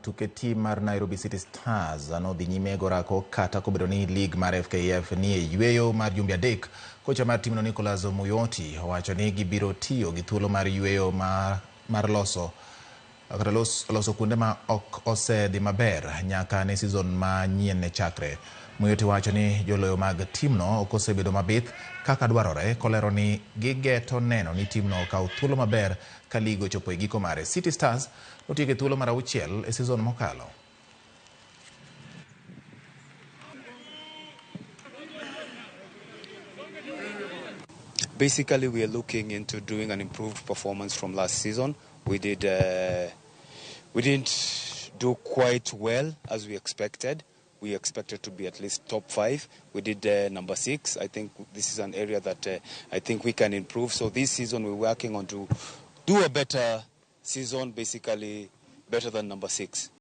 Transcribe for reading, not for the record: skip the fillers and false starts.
Tuke tim mar Nairobi City Stars nodhi nyime gorako kata kobedo ni lig mar FKF ni e yueyo mar jumbe 3. Kocha mar timno Nicholas Muyoti owacho ni gibiro tiyo gi thuolo mar yueyo mar loso kata loso kuonde ma ok osedhi maber nyaka ne season manyien ne chakre. Muyoti wacho ni joloyo mag timno ok osebedo mabith kaka dwarore, kolero ni gigeto neno ni timno okaw thuolo maber ka lig ochopo e giko mare. City Stars notieko e thuolo mar 6 e season mokalo. Basically, we are looking into doing an improved performance from last season. We didn't do quite well as we expected. We expected to be at least top 5. We did number 6. I think this is an area that I think we can improve. So this season we're working on to do a better season, basically better than number 6.